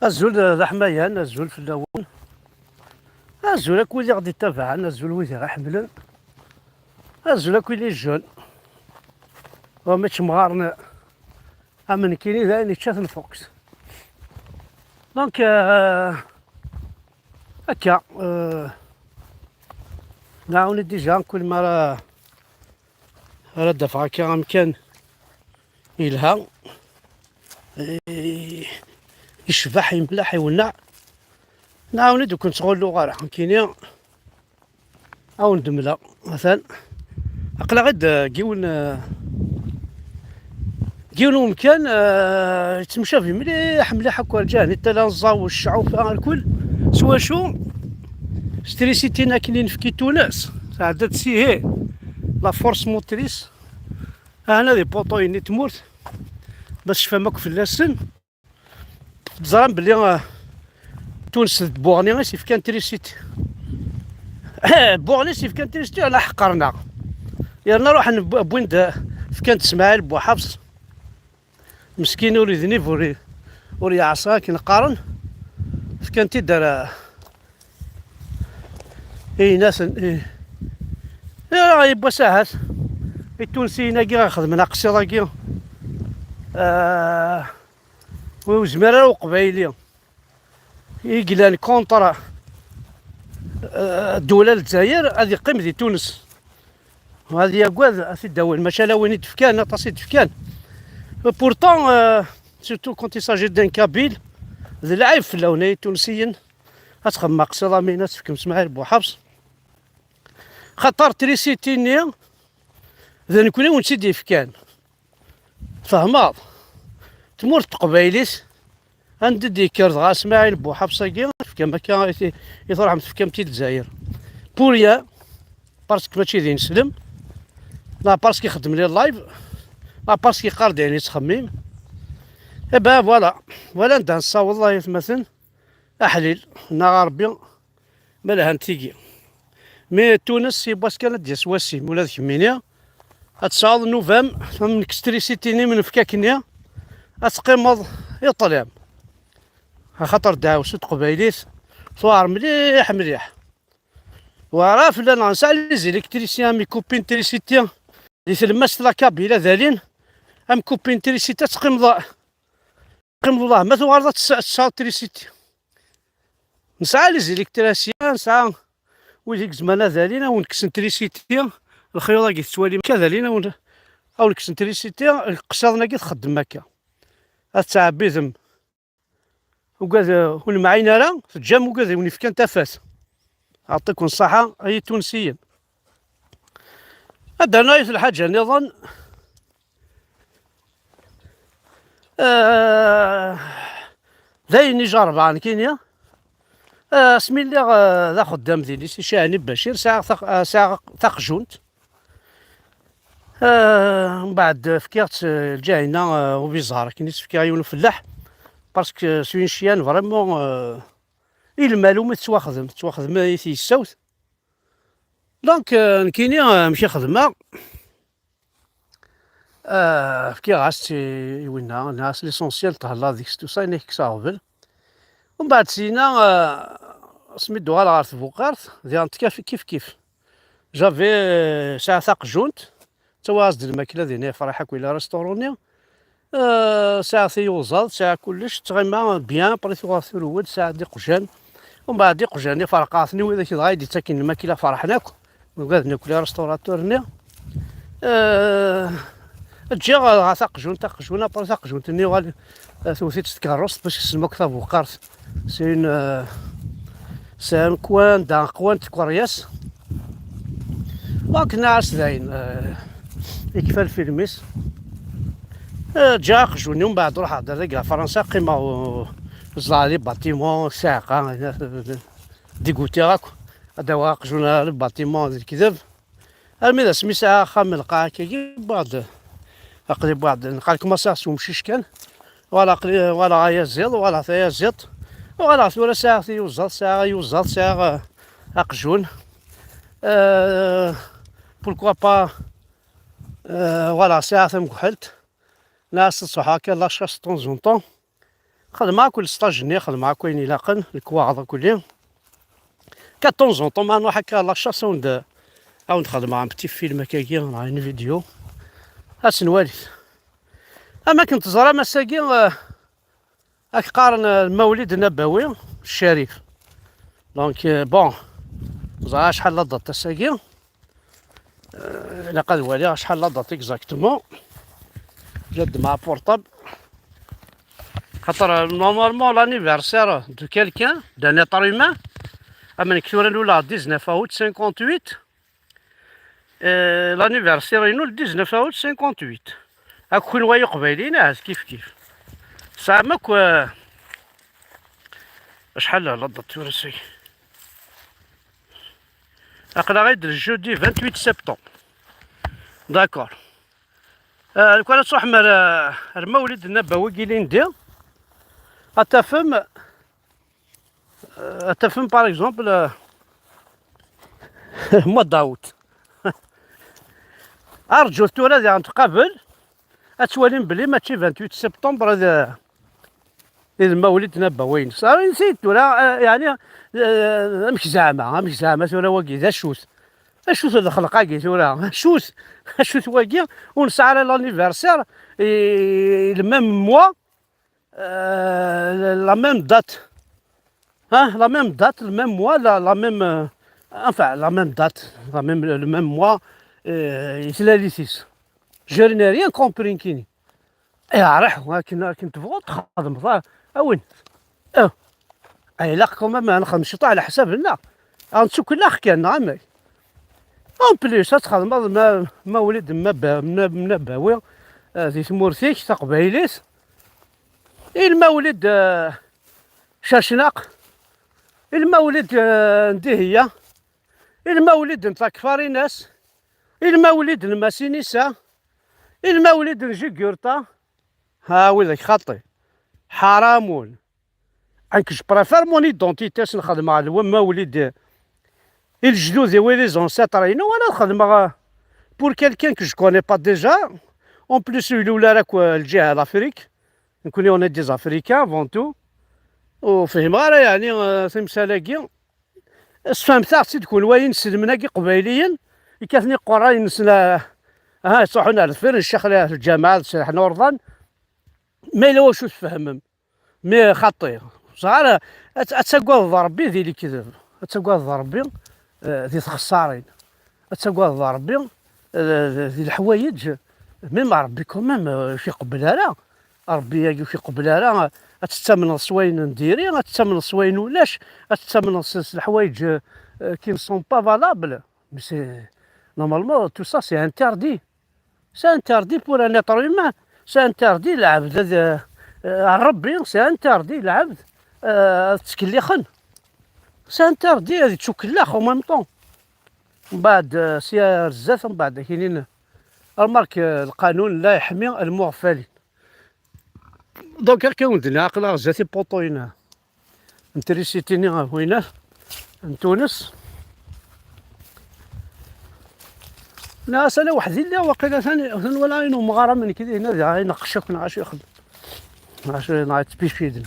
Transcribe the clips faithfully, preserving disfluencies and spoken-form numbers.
Azul d aḥmayan, azul fell-awen. Azul akk wid i ɣ-d-ittabaɛen, azul wid i ɣ-iḥemmlen. Azul akk i les jeunes. Wa mi čemɣaren am nekkini d ayen yečča-ten lfuks. Donc, euh, akka, euh, nɛawen-d déjà kul mi ara ara d-afeɣ akka amkan yelha, eh, yecbeḥ, yemleḥ, iwenneɛ. Nɛawen-d ur ken-ttɣulluɣ ara, nekkini ad wen-d-mleɣ. Atan aql-aɣ-id, eh, deg yiwen, eh, deg yiwen umkan, eh, yettemcabi mliḥ, mliḥ akk ar lǧiha-nni, tala n ẓẓaw, cceɛufa, alkul. S wacu? S trisiti-nni akken i nefki Tunes, tɛedda-d s ihi, la force motrice. Ahna di puṭu-nni n tmurt, ma tecfam akk fell-asen. Teẓram belli, ah, Tunes d Buɣni i s-yefkan trisiti. Buɣni i s-yefkan trisiti, yerna ḥeqqren-aɣ. Yerna ruḥen wwin-d, fkan-d Smaɛil Buḥafs. Meskin ur idnib, ur i-, ur yeɛṣi akken qqaren. Fkan-t-id ar, Ini-asen, i, i, yiwwas ahat, Itunsiyen-agi i ixedmen aqsiḍ-agi, ah, ur yezmir ara Uqbayli i yellan contre, ah, ddula n Lezzayer ad yeqqim di Tunes. Ad yagad, ad t-id-awin, maca ala win i d-fkan, aṭas i d-fkan. Pourtant, euh, surtout quand il s'agit d'un Kabyle, d lɛib fell-awen ay Itunsiyen. Ad txemmem aqsiḍ am win ad tefkem Smaɛil Buḥafs. Xaṭer trisiti-nni d nekkni wen-tt-id-yefkan. Tfehmeḍ? Tmurt n teqbaylit, anda d-yekker dɣa Smaɛil Buḥafs-agi, tefkam akka i ti-, i truḥem tefkam-t-id Lezzayer. Pour rien, parce que mačči d ineslem, neɣ parce que ixeddem les lives, neɣ parce que yeqqar-d ayen yettxemmim. Eh ben voilà, voilà anda nessaweḍ ay atmaten, aḥlil, neɣ a Rebbi, ma lhant tigi. Mi Tunes yiwwas kan ad d-yas wass-im, ula d kemmini, ad tesɛuḍ nnuba-m, am nekk s trisiti-nni, m nefka-k-nni, ad teqqimeḍ i ṭṭlam. Axaṭer ddeɛwessu n teqbaylit tuɛer mliḥ, mliḥ. Weɛra fell-aneɣ, nesɛa les électriciens, am ikupi n trisiti, di tlemmast la Kabyle ad alin, am kupi n trisiti ad teqqimeḍ, teqqimeḍ ulah, ma tuɣaleḍ ad tess-, ad tesɛuḍ trisiti. Nesɛa les électriciens, nesɛa wid i izemren ad alin, ad wen-kksen trisiti, lexyuḍ-agi tettwalim akka ad alin, ad wen-, ad wen-kksen trisiti, leqsiḍen-agi txeddem akka. Ad tettɛebbidem. Ugad, eh, ur nemɛin ara, teǧǧam ugad i wen-ifkan tafat. Ɛṭiken ṣṣaḥa, ay Itunsiyen. Ad d-rnu yiwet lḥaǧa nniḍen. Eh, d ayen i jerrbeɣ nekkini. Eh, asmi lliɣ, eh, d axeddam di lycée Cahani Bacir, sɛiɣ taq-, eh, sɛiɣ taqjunt. Eh, mbeɛd fkiɣ-tt, eh, lǧahinna, eh, ubiẓar, akken i s-fkiɣ yiwen ufellaḥ, parce que s une chienne vraiment, eh, i lmal umi tettwaxdem, tettwaxdem i tyessawt. Donc, eh, nekkini, eh, amek i xedmeɣ? Eh, fkiɣ-as-tt i, i winna, nniɣ-as l'essentiel thella deg-s, tout ça, yenna-k kkes aɣbel. Mbeɛd syin-a, eh, asmi d-uɣaleɣ ɣer tbuqart, diɣen tekfa kif kif. J'avais, eh, sɛiɣ taqjunt, ttawiɣ-as-d lmakla dinna, yefreḥ akk i le restaurant-nni. Eh, sɛiɣ tiyuẓaḍ, sɛiɣ kullec, ttɣima bien, après tuɣeɣ turewwed, sɛiɣ-d iqjan. Umbeɛd iqjan-nni ferqeɣ-ten i widak dɣa i d-ittaken lmakla, ferḥen akk. Ugaden akk les restaurateurs-nni. Eh, ǧǧiɣ dɣa taqjunt, taqjunt, après taqjunt-nni uɣal, eh, tewwet-itt tkeṛṛust, parce que tessnem akk tabuqart. C'est une, euh, c'est un coin d'un coin de Corriès. Donc, nniɣ-as dayen, euh, yekfa lfilm-is. Euh, ǧǧiɣ aqjun-nni, mbeɛd ruḥeɣ-d ar dagi ɣer Fransa, qqimeɣ, euh, ẓẓleɣ les bâtiments, ssiɛqa, dégoûtiɣ akk. Ad d-awiɣ aqjun ar les bâtiments d lekdeb. Armi d asmi sɛiɣ axxam n lqaɛa akkagi, wwiɣ-d, aql-i wwiɣ-d, neqqar kmaṣiɣ s umcic kan. Wala aql-i, wala ayaziḍ, wala tayaziḍt. Wala tura sɛiɣ tiyuẓaḍ, sɛiɣ ayuẓaḍ, sɛiɣ, eh, aqjun. Eh, pourquoi pas, eh, wala sɛiɣ tamekḥelt. Nniɣ-as ad ṣuḥeɣ akka la chasse de temps en temps. Xedmeɣ akk le stage-nni, xedmeɣ akk ayen ilaqen, lekwaɣeḍ akk-nni. Ka de temps en temps ma nruḥ akka la chasse, ad wen-d-, ad wen-d-xedmeɣ un petit film akkagi, neɣ une vidéo. Ad s-nwalit. Am akken teẓram ass-agi, eh, ad k-qqaren, eh, Lmawlid Nabawi Ccarif. Donc, eh, bon, ẓriɣ acḥal la date ass-agi. Eh, ilaq ad waliɣ acḥal la date exactement. La ddmeɣ portable. Xaṭer, eh, normalement, l'anniversaire de quelqu'un, d'un être humain, am nekk tura luleɣ dix-neuf août cinquante-huit, eh, l'anniversaire-inu le dix-neuf août cinquante-huit. Akk kunwi ay Iqbayliyen, ahat kif kif. Tesɛam akk, eh, acḥal la date tura ass-agi? Aql-aɣ-d le jeudi vingt-huit septembre. D'accord. Eh, lukan ad truḥem ar, ar Mawlid Nabawi deg ilindi, ad tafem, eh, ad tafem, par exemple, eh, mois d'août. Arǧut tura diɣen tqabel, ad twalim belli mačči vingt-huit septembre, ad, i d Lmawlid Nabawi-ines. Ara insi tura, eh, yeɛni, eh, amek zeɛma, amek zeɛma tura wagi, d acu-t? Acu-t lxelq-agi tura? Acu-t, acu-t wagi? Ur nesɛi ara l'anniversaire, i, i le même mois, eh, la même date. Hein, la même date, le même mois, la, la même, euh, enfin, la même date, la même, le même mois, euh, i tlalit-is. Je n'ai rien compris, nekkini. Iɛreḥ, akken, akken tebɣuḍ txedmeḍ, ah, a win. Ah. Ay, ilaq quand même ad nexdem ciṭuḥ ɛla ḥsab-nneɣ. Ad nettukellex kan, neɣ amek? En plus, ad txedmeḍ ma, Mawlid Mnaba-, Mna-, Mnabawi, eh, di tmurt-ik taqbaylit. I Lmawlid, eh, Cacnaq. I Lmawlid, eh, n Dihya. I Lmawlid n Takfarinas. I Lmawlid n Masinisa. I Lmawlid n Jigurta. Ha, widak xaṭi. Ḥaramun. Nekk, je préfère mon identité, ad s-nxedmeɣ lwa-, Mawlid i lejdud-iw, i les ancêtres-inu, wala ad xedmeɣ, euh, pour quelqu'un que je connais pas déjà. En plus, ur ilul ara akk, euh, lǧiha l'Afrique. Nekkni, on est des Africains avant tout. Ur fhimeɣ ara, yeɛni, euh, timsal-agi. Sfehmet-aɣ-tt-id kunwi inselmen-agi iqbayliyen, ikkaten iqerray-nsen, ah, ah, ttruḥun ar deffir, nccex lǧameɛ, ad serrḥen urḍan. Ma yella wacu tfehmem, mi xaṭi, ẓer, ad, ad tagadeḍ Ṛebbi di lekdeb, ad tagadeḍ Ṛebbi, eh, di txessarin, ad tagadeḍ Ṛebbi, eh, di leḥwayeǧ, même Ṛebbi quand même, eh, ur k-iqebbel ara, Ṛebbi-agi ur k-iqebbel ara, ad tettamneḍ s wayen n diri, ad tettamneḍ s wayen ulac, ad tettamneḍ s, s leḥwayeǧ, eh, qui ne sont pas valables. Mais c'est, normalement, tout ça, c'est interdit. C'est interdit pour un être humain. C'est interdit, lɛebd ad, euh, euh, Ṛebbi, c'est interdit, lɛebd, euh, ad ttkellixen. C'est interdit, ad yettukellex en même temps. Mbeɛd, euh, sya ar zdat, mbeɛd ad k-inin, remarque, euh, lqanun la yeḥmi lmuɣeffalin. Donc, akka wen-d-nniɣ, aql-aɣ zdat ipuṭuyen n trisiti-nni, ah, winna, n Tunes. Nniɣ-as ala weḥd-i lliɣ, waqila atan, atan wala ayen umɣar am nekk dihin, ad ineqqec akk, neɣ acu ixeddem? Neɣ acu, neɣ yettbiciden?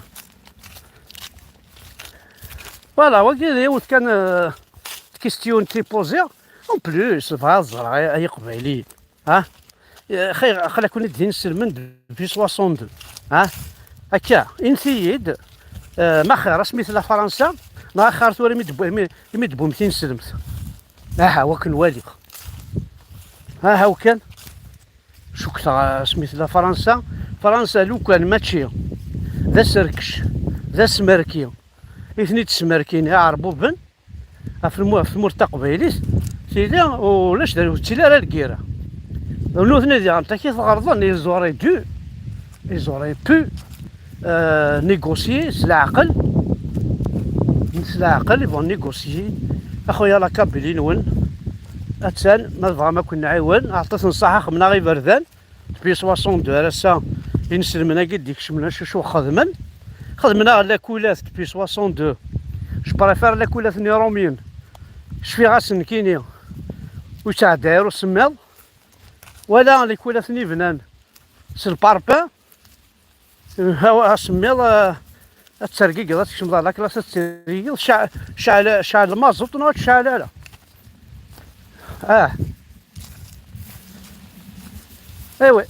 Voilà, wagi d yiwet kan, euh, question n tipuziɣ. En plus, bɣiɣ ad ẓreɣ ay, ay Iqbayliyen. Ha? Xir, aql-aken-id d inselmen depuis soixante-deux. Ha? Akka, init-iyi-d, eh, ma xir asmi tella Fransa, neɣ axir tura imi d-, imi, imi d-tewwimt inselmet. Aha, wakken waliɣ. Aha, wakken. Cukkteɣ asmi tella Fransa, Fransa lukan mačči d aserkec, d asmerki i ten-id-smerkin iɛerbuben, ɣef lmu-, ɣef tmurt taqbaylit, tili ulac d, ur ttili ara lgirra. Nutni diɣen, takit ɣerḍen, ils auraient dû, ils auraient pu, euh, négocier s leɛqel, s leɛqel, ils vont négocier. A xuya, la Kabylie-nwen, attan, ma tebɣam ad ken-nɛiwen, aɛṭet nnṣaḥa, xemmen-aɣ iberdan, depuis soixante-deux ar ass-a, inselmen-agi d-ikecmen acu xedmen. Xedmen-aɣ lakulat depuis soixante-deux. Je préfère lakulat n Iṛumyen. Cfiɣ-asen nekkini. Ur yettɛedday ara usemmiḍ. Wala lakulat n ibnan s lparpin. Hawa, asemmiḍ, eh, ad tergigiḍ, ad tkecmeḍ ɣer la classe, ad tergigiḍ, cɛ-, cɛel, cɛel lmaẓut neɣ ur tcɛel ara. Ah. Ewi,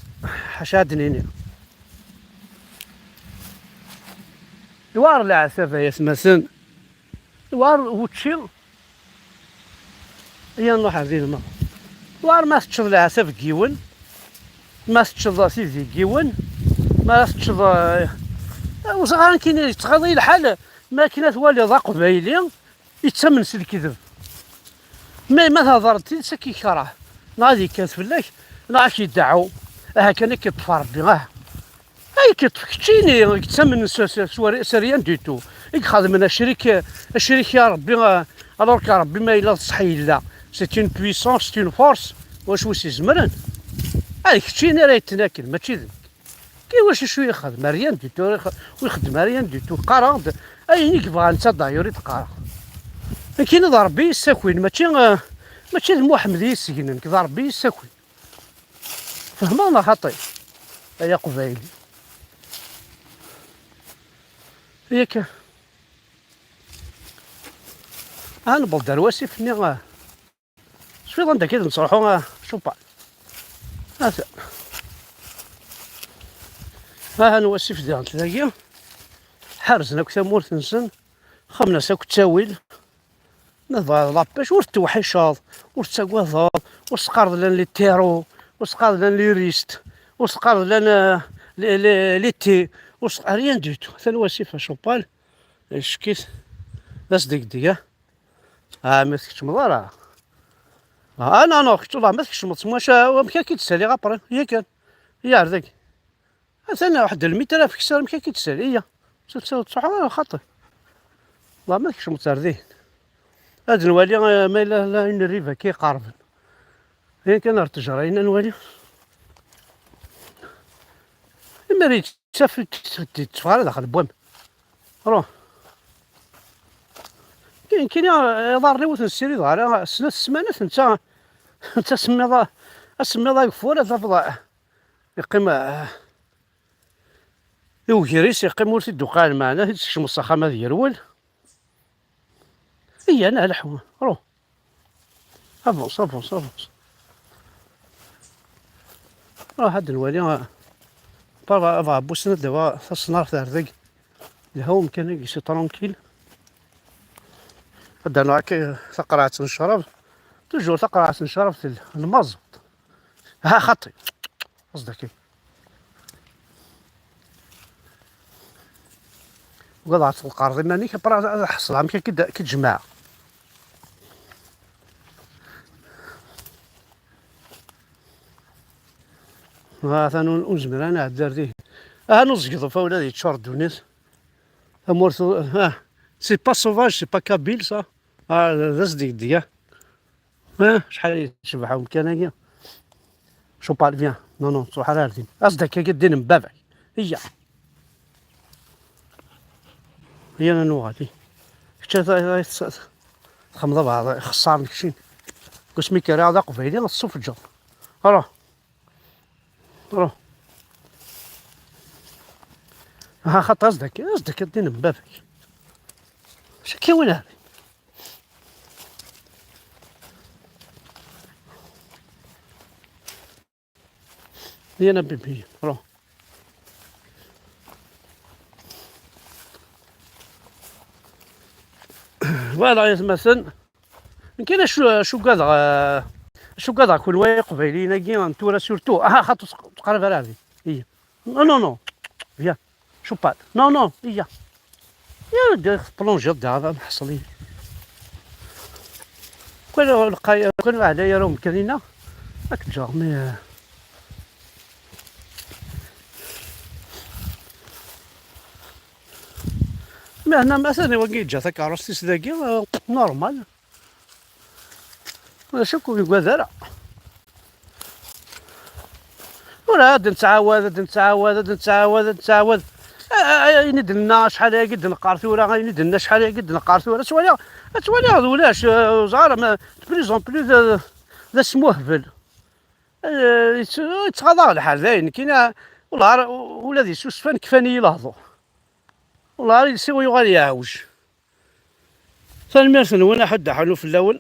ḥaca ad d-nini. Yewɛer leɛtab ay atmaten. Yewɛer wučči. Iyya nruḥ ar din ma. Yewɛer ma teččeḍ leɛtab n yiwen, ma teččeḍ tidi n yiwen, ma teččeḍ, eh, ur ẓriɣ ara nekkini yettɣaḍ-iyi lḥal, ma akken ad twaliḍ aqbayli yettamen s lekdeb. Ma, ma thedreḍ tidet ad k-yekreh, neɣ ad yekkat fell-ak, neɣ ad k-yedɛu. Aha kan ad k-yeṭṭef Ṛebbi, aha. Ay k-yeṭṭef keččini, i yettamnen s, s, s, s rien du tout. I ixedmen acrik, acrik i Ṛebbi, eh, alors que Ṛebbi ma yella d ṣṣeḥ yella. C'est une puissance, c'est une force. Wacu i s-izemren? Ay keččini ara yettnaken, mačči d nekk. Kra wacu acu yexdem, rien du tout, ur ix-, ur ixeddem rien du tout. Qqareɣ-d ayen i yebɣa netta d'ailleurs i d-qqareɣ. Nekkini d Ṛebbi i yi-ssakin, mačči, eh, mačči d Muḥemmed i yi-issegnen, d Ṛebbi i yi-ssakin. Fehmeɣ neɣ xaṭi? Ay aqbayli. Yak. Ah, newweḍ-d ar wasif-nni, ah. Tecfiḍ anda akka i d-nettruḥu, ah, Cupal? Ata. Aha, n wasif diɣen tlagi. Ḥerzen akk tamurt-nsen. Xemmen-as akk ttawil. Ma tebɣiḍ la pêche, ur tettweḥḥiceḍ, ur tettagadeḍ, ur teqqareḍ llan les terreaux, ur teqqareḍ llan les risques, ur teqqareḍ llan, euh, les, les, les thés, ur teqq-, rien du tout. Atan wasif a Cupal, icekk-it, d asdegdeg, ah. Ah, ma tkeččmeḍ ara. Ah, non, non, kečč, ma tkeččmeḍ, s wacu, amek akka i d-ssaliɣ après, yakan. Yar dagi. Atan waḥed lmitr af kessar, amek akka i d-ssali, iya. Ur tettruḥuḍ ara xaṭi. Wallah, ma tkecmeḍ ar dihin. Ad nwali, eh, ma yella la une rive akka iqerben. Ayen kan ar ttejra-in ad nwali. Imir yettaf, yetteffeɣ ara daxel n waman. Ruh. Nekkini, eh, iḍarren-iw ur ten-ssirideɣ ara. Snat ssmanat netta, netta asemmiḍ, asemmiḍ ageffur, ad tafeḍ, eh, yeqqim, eh, i ugris, yeqqim ur t-id-tuqal, meɛna ad t-id-tsekcmeḍ s axxam ad yerwel. Iyya, neɣ leḥwa, ruh. Avance, avance, avance. Ruh ad nwali, ah, papa, abeɛbus-nni ad d-awa tasnart ar deg. Lha umkan-agi, c'est tranquille. Ad d-rnuɣ akka taqerɛet n ccrab. Toujours taqerɛet n ccrab tella, lmaẓ. Ha, xaṭi. Qصدك إيه؟ Ugadeɣ ad tqerḍ iman-ik, après ad ḥṣleɣ amek akka d-, k-id-jemɛeɣ. Ah, atan ur, ur nezmir ad nɛeddi ar dihin. Ah, nuẓgeḍ ufawla ad yeččur ddunit. Tamurt, ah, c'est pas sauvage, c'est pas kabyle, ça. Ah, d asdegdeg, ah. Ah, acḥal i tecbeḥ umkan-agi. Cupal, viens. Non, non, ur ttruḥ ara ar din. As-d akka, ddin n baba-k. Iyya. Iyya, ad nuɣal, iyya. Kečč ad, ad, ad txemmeḍ abeɛḍ, ixeṣṣaren keččini. Deg wasmi k-rriɣ d aqbayli, ad tessufǧeḍ. Ruḥ. Ruḥ. Ha, xaṭi, as-d akka, as-d akka, ddin n baba-k. Acu akka i win ara? Yana bibi, ruḥ. Voilà, yatmaten. Nekkini acu, acu ugadeɣ, eh, acu ugadeɣ kunwi ay Iqbayliyen-agi n tura surtout. Aha, xaṭi ur tqerrib ara ɣer din. Iya. Non, non, non. Viens. Cupal. Non, non, iyya. Ya, d plonjiḍ da, ad nḥeṣel. Kan lqay, kan ɛlay ara umkan-ina. Ad k-ǧǧeɣ, mais, euh, mais hna, ma atan wagi yeǧǧa takeṛṛust-is dagi, euh, normal. Ulac akk ur yugad ara. Ur ad nettɛawad, ad nettɛawad, ad nettɛawad, ad nettɛawad. A, a, a, ayen i d-nenna acḥal aya i d-neqqar tura, ayen i d-nenna acḥal aya i d-neqqar tura. Ad twaliḍ, ad twaliḍ d ulac, eh, ẓer, ma, de plus en plus d, d asmuhbel. Eh, yett-, yettɣaḍ-aɣ lḥal dayen. Nekkini, Ula d isusfan kfan-iyi lehdur. Ula d iles-iw yuɣal yeɛwej. Tanemmirt-nwen, aḥuddu aḥunnu fell-awen.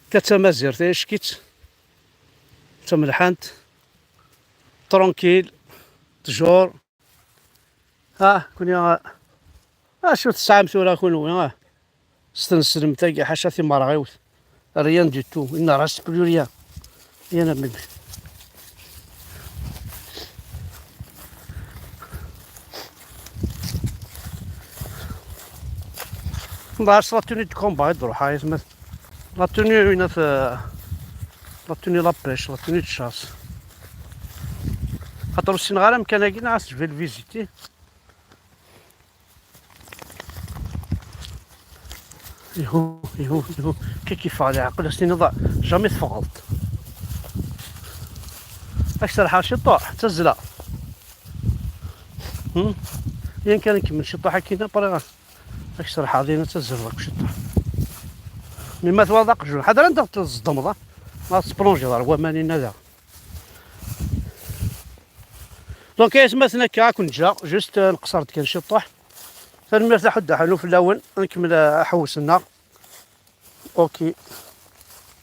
Ta d tamazirt, ay ack-itt. D tamelḥant. Tranquille. Tjur. Ha, kuni, ha. Acu tesɛam tura kunwi, ha? S tneslemt-agi, ḥaca timerɣiwt. Rien du tout. Il ne reste plus rien. Rien à mettre. Nḍeɛ s la tenue de combat i d-ruḥeɣ, ay atma. La tenue, winat, euh, la tenue la pêche, la tenue de chasse. Xaṭer ur ssineɣ ara amkan-agi, neɣ as je vais le visiter. Ihu, ihu, ihu. Kif kif leɛqel, as tiniḍ jamais teffɣeḍ. Ad k-serḥeɣ ciṭuḥ, d tazzla. Hmm? Yan kan nkemmel ciṭuḥ akkin, après ad k-serḥeɣ din, ad tazzleḍ akk ciṭuḥ. Mi ma twalaḍ aqjun, ḥader anda teẓdmeḍ, ha? Ma tesplonjiḍ ɣer waman-inna daɣ. Donc, ay atmaten, akka ad ken-ǧǧeɣ, juste, euh, nqeṣṣer-d kan ciṭuḥ. Tanemmirt aḥuddu aḥunnu fell-awen, ad nkemmel, euh, aḥewwes-nneɣ. Ok.